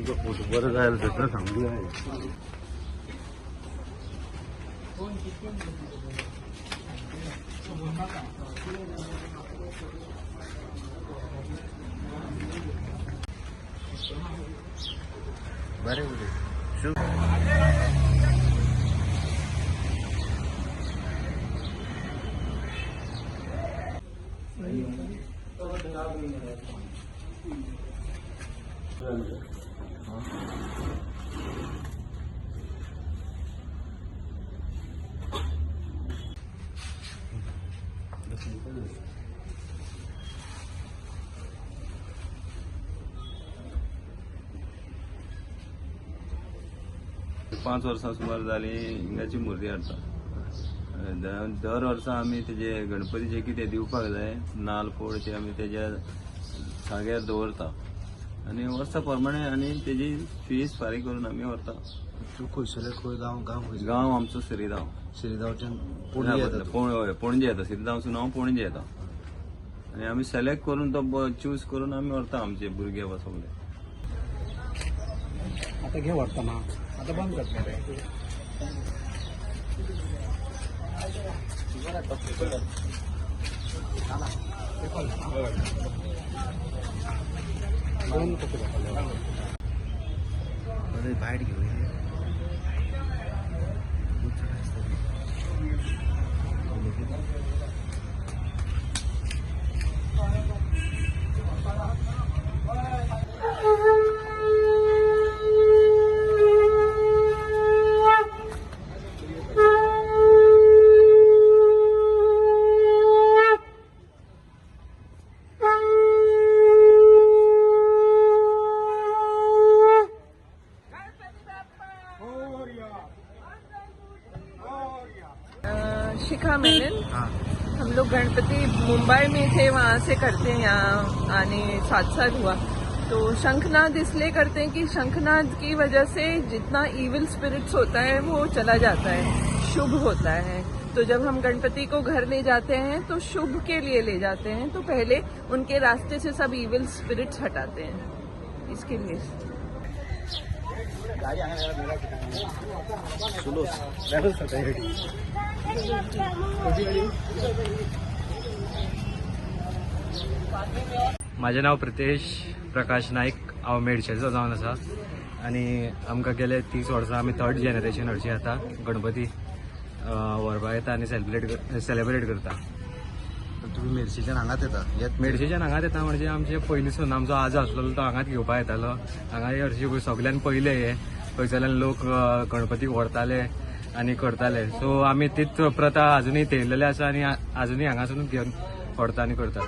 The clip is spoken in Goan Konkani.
तुमकां फोटो बरो जाय जाल्यार सगळें सांगूंक जाय. बरें उलय. पांच वर्सां सुमार जाली हिंगाची मुर्ती हाडटा. दर वर्सा आमी तेजे गणपतीचे कितें दिवपाक जाय नाल पोड ते आमी तेज्या जाग्यार दवरता आनी वर्सा प्रमाणे आनी तेजी फीस फारीक करून आमी व्हरता. तूं खंयसरले? खंय गांव? गांव खंयसर? गांव आमचो श्रीगांव. श्रीगांवच्यान पणजे येता तूं? हय, पणजे येता. श्रीगांवसून हांव पणजे येता आनी आमी सिलेक्ट करून तो चूज करून आमी व्हरता आमचे भुरगे बा सगळे. आता घे व्हरतना, आता बंद करतले रे. दोन कशे जातले? बरें भायर घेवया. शिखा मेनन. हम लोग गणपति मुंबई में थे, वहाँ से करते हैं. यहाँ आने 7 साल हुआ. तो शंखनाद इसलिए करते हैं कि शंखनाद की वजह से जितना इविल स्पिरिट्स होता है वो चला जाता है, शुभ होता है. तो जब हम गणपति को घर ले जाते हैं तो शुभ के लिए ले जाते हैं, तो पहले उनके रास्ते से सब इविल स्पिरिट्स हटाते हैं, इसके लिए. म्हाजें नांव प्रितेश प्रकाश नायक. हांव मेडशेचो जावन आसा आनी आमकां गेले 30 वर्सां आमी थर्ड जनरेशन हरशीं आतां गणपती व्हरपाक येता आनी सेलेब्रेट करता. तुमी मेरशेच्यान हांगाच येता येत? मेडशेच्यान हांगाच येता, म्हणजे आमचे पयलींसून आमचो आजो आसलेलो तो हांगाच घेवपाक येतालो. हांगा हरशीं सगल्यान पयले हे खंयसरल्यान लोक गणपती व्हरताले आनी करताले. सो आमी तीच प्रथा अजुनूय थेयलेली आसा आनी अजुनूय हांगासरूच घेवन व्हरता आनी करता.